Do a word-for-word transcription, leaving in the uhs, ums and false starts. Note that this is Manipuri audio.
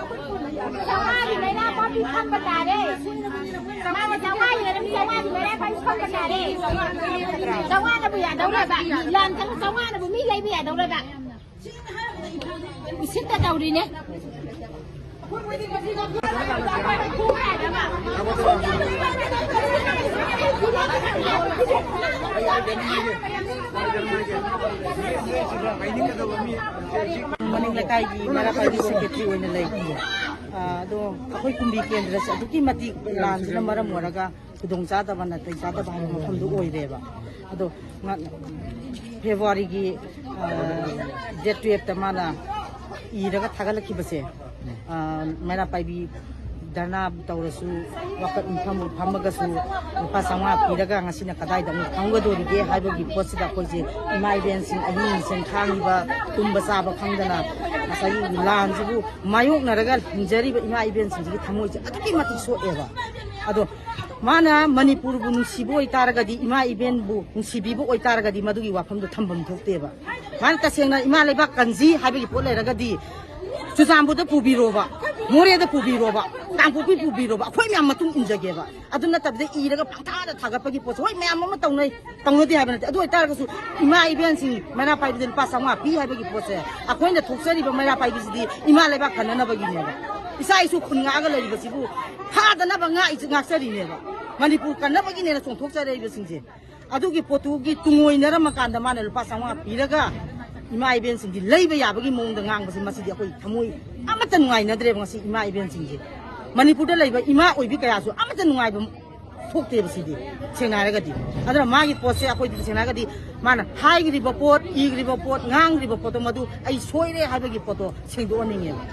ꯆꯥꯝꯃꯉꯥꯒꯤ ꯃꯩꯔꯥ ꯄꯥꯏꯕꯤ ꯐꯝꯕ ꯇꯥꯔꯦ꯫ ꯃꯥꯅ ꯆꯥꯝꯃꯉꯥꯒꯤ ꯃꯩꯔꯥ, ꯆꯥꯝꯃꯉꯥꯒꯤ ꯃꯩꯔꯥ ꯄꯥꯏꯕꯤ ꯐꯝꯕ ꯇꯥꯔꯦ꯫ ꯆꯥꯝꯃꯉꯥꯅꯕꯨ ꯌꯥꯗꯧꯔꯕ? ꯂꯥꯟ ꯆꯪ ꯆꯥꯝꯃꯉꯥꯅꯕꯨ ꯃꯤ ꯂꯩꯕ ꯌꯥꯗꯧꯔꯕ? ꯎꯁꯤꯠꯇ ꯇꯧꯔꯤꯅꯦ꯫ ꯃꯅꯤꯡ ꯂꯩꯀꯥꯏꯒꯤ ꯃꯩꯔꯥ ꯄꯥꯏꯕꯤ ꯁꯦꯀ꯭ꯔꯦꯇꯔꯤ ꯑꯣꯏꯅ ꯂꯩ꯫ ꯑ, ꯑꯗꯣ ꯑꯩꯈꯣꯏ ꯀꯨꯝꯕꯤ ꯀꯦꯟꯗ꯭ꯔꯁꯦ ꯑꯗꯨꯛꯀꯤ ꯃꯇꯤꯛ ꯂꯥꯟꯁꯤꯅ ꯃꯔꯝ ꯑꯣꯏꯔꯒ ꯈꯨꯗꯣꯡ ꯆꯥꯗꯕ, ꯅꯥꯇꯩ ꯆꯥꯗꯕ ꯍꯥꯏꯕ ꯃꯐꯝꯗꯨ ꯑꯣꯏꯔꯦꯕ꯫ ꯑꯗꯣ ꯉ-, ꯐꯦꯕ꯭ꯔꯨꯋꯥꯔꯤꯒꯤ, ꯑ, ꯗꯦꯠ ꯇꯨꯌꯦꯜꯞꯇ ꯃꯥꯅ ꯏꯔꯒ ꯊꯥꯒꯠꯂꯛꯈꯤꯕꯁꯦ, ꯑ, ꯃꯩꯔꯥ ꯄꯥꯏꯕꯤ ꯙꯔꯅꯥ ꯇꯧꯔꯁꯨ, ꯋꯥꯀꯠ ꯃꯤꯐꯝ ꯐꯝꯃꯒꯁꯨ ꯂꯨꯄꯥ ꯆꯥꯝꯃꯉꯥ ꯄꯤꯔꯒ ꯉꯁꯤꯅ ꯀꯗꯥꯏꯗ ꯑꯃꯨꯛ ꯐꯝꯒꯗꯣꯔꯤꯒꯦ ꯍꯥꯏꯕꯒꯤ ꯄꯣꯠꯁꯤꯗ ꯑꯩꯈꯣꯏꯁꯦ ꯏꯃꯥ ꯏꯕꯦꯟꯁꯤꯡ ꯑꯍꯤꯡ ꯅꯨꯡꯊꯤꯜ ꯈꯥꯡꯉꯤꯕ, ꯇꯨꯝꯕ ꯆꯥꯕ ꯈꯪꯗꯅ ꯉꯁꯥꯏꯒꯤ ꯂꯥꯟꯁꯤꯕꯨ ꯃꯥꯌꯣꯛꯅꯔꯒ ꯍꯤꯡꯖꯔꯤꯕ ꯏꯃꯥ ꯏꯕꯦꯟꯁꯤꯡꯁꯤꯒꯤ ꯊꯃꯣꯏꯁꯦ ꯑꯗꯨꯛꯀꯤ ꯃꯇꯤꯛ ꯁꯣꯛꯑꯦꯕ꯫ ꯑꯗꯣ ꯃꯥꯅ ꯃꯅꯤꯄꯨꯔꯕꯨ ꯅꯨꯡꯁꯤꯕ ꯑꯣꯏꯇꯥꯔꯒꯗꯤ, ꯏꯃꯥ ꯏꯕꯦꯟꯕꯨ ꯅꯨꯡꯁꯤꯕꯤꯕ ꯑꯣꯏꯇꯥꯔꯒꯗꯤ ꯃꯗꯨꯒꯤ ꯋꯥꯐꯝꯗꯣ ꯊꯝꯐꯝ ꯊꯣꯛꯇꯦꯕ꯫ ꯃꯥꯅ ꯇꯁꯦꯡꯅ ꯏꯃꯥ ꯂꯩꯕꯥꯛ ꯀꯟꯁꯤ ꯍꯥꯏꯕꯒꯤ ꯄꯣꯠ ꯂꯩꯔꯒꯗꯤ ꯆꯨꯔꯆꯥꯟꯄꯨꯔꯗ ꯄꯨꯕꯤꯔꯣꯕ, ꯃꯣꯔꯦꯗ ꯄꯨꯕꯤꯔꯣꯕ, ꯀꯥꯡꯄꯣꯛꯄꯤ ꯄꯨꯕꯤꯔꯣꯕ, ꯑꯩꯈꯣꯏ ꯃꯌꯥꯝ ꯃꯇꯨꯡ ꯏꯟꯖꯒꯦꯕ꯫ ꯑꯗꯨ ꯅꯠꯇꯕꯗ ꯏꯔꯒ ꯄꯪꯊꯥꯗ ꯊꯥꯒꯠꯄꯒꯤ ꯄꯣꯠꯁꯦ, ꯍꯣꯏ, ꯃꯌꯥꯝ ꯑꯃ ꯇꯧꯅꯩ, ꯇꯧꯅꯗꯦ ꯍꯥꯏꯕ ꯅꯠꯇꯦ꯫ ꯑꯗꯨ ꯑꯣꯏꯇꯥꯔꯒꯁꯨ ꯏꯃꯥ ꯏꯕꯦꯟꯁꯤꯡ ꯃꯩꯔꯥ ꯄꯥꯏꯕꯤꯗ ꯂꯨꯄꯥ ꯆꯥꯝꯃꯉꯥ ꯄꯤ ꯍꯥꯏꯕꯒꯤ ꯄꯣꯠꯁꯦ, ꯑꯩꯈꯣꯏꯅ ꯊꯣꯛꯆꯔꯤꯕ ꯃꯩꯔꯥ ꯄꯥꯏꯕꯤꯁꯤꯗꯤ ꯏꯃꯥ ꯂꯩꯕꯥꯛ ꯀꯟꯅꯅꯕꯒꯤꯅꯦꯕ꯫ ꯏꯆꯥ ꯏꯁꯨ ꯈꯨꯟ ꯉꯥꯛꯑꯒ ꯂꯩꯔꯤꯕꯁꯤꯕꯨ ꯐꯥꯗꯅꯕ ꯉꯥꯛꯏ-, ꯉꯥꯛꯆꯔꯤꯅꯦꯕ꯫ ꯃꯅꯤꯄꯨꯔ ꯀꯟꯅꯕꯒꯤꯅꯦꯅ ꯆꯣꯡꯊꯣꯛꯆꯔꯛꯏꯕꯁꯤꯡꯁꯦ꯫ ꯑꯗꯨꯒꯤ ꯄꯣꯠꯇꯨꯒꯤ ꯇꯨꯡꯑꯣꯏꯅꯔꯝꯃꯀꯥꯟꯗ ꯃꯥꯅ ꯂꯨꯄꯥ ꯆꯥꯝꯃꯉꯥ ꯄꯤꯔꯒ ꯏꯃꯥ ꯏꯕꯦꯟꯁꯤꯡꯁꯤ ꯂꯩꯕ ꯌꯥꯕꯒꯤ ꯃꯑꯣꯡꯗ ꯉꯥꯡꯕꯁꯦ, ꯃꯁꯤꯗꯤ ꯑꯩꯈꯣꯏ ꯊꯃꯣꯏ ꯑꯃꯠꯇ ꯅꯨꯡꯉꯥꯏꯅꯗ꯭ꯔꯦꯕ꯫ ꯉꯁꯤ ꯏꯃꯥ ꯏꯕꯦꯟꯁꯤꯡꯁꯦ, ꯃꯅꯤꯄꯨꯔꯗ ꯂꯩꯕ ꯏꯃꯥ ꯑꯣꯏꯕꯤ ꯀꯌꯥꯁꯨ ꯑꯃꯠꯇ ꯅꯨꯡꯉꯥꯏꯕ ꯊꯣꯛꯇꯦꯕ ꯁꯤꯗꯤ, ꯁꯦꯡꯅ ꯍꯥꯏꯔꯒꯗꯤ꯫ ꯑꯗꯨꯅ ꯃꯥꯒꯤ ꯄꯣꯠꯁꯦ ꯑꯩꯈꯣꯏꯗꯤ ꯇꯁꯦꯡꯅ ꯍꯥꯏꯔꯒꯗꯤ ꯃꯥꯅ ꯍꯥꯏꯈ꯭ꯔꯤꯕ ꯄꯣꯠ, ꯏꯈ꯭ꯔꯤꯕ ꯄꯣꯠ, ꯉꯥꯡꯈ꯭ꯔꯤꯕ ꯄꯣꯠꯇꯣ ꯃꯗꯨ ꯑꯩ ꯁꯣꯏꯔꯦ ꯍꯥꯏꯕꯒꯤ ꯄꯣꯠꯇꯣ ꯁꯦꯡꯗꯣꯛꯍꯟꯅꯤꯡꯉꯦꯕ꯫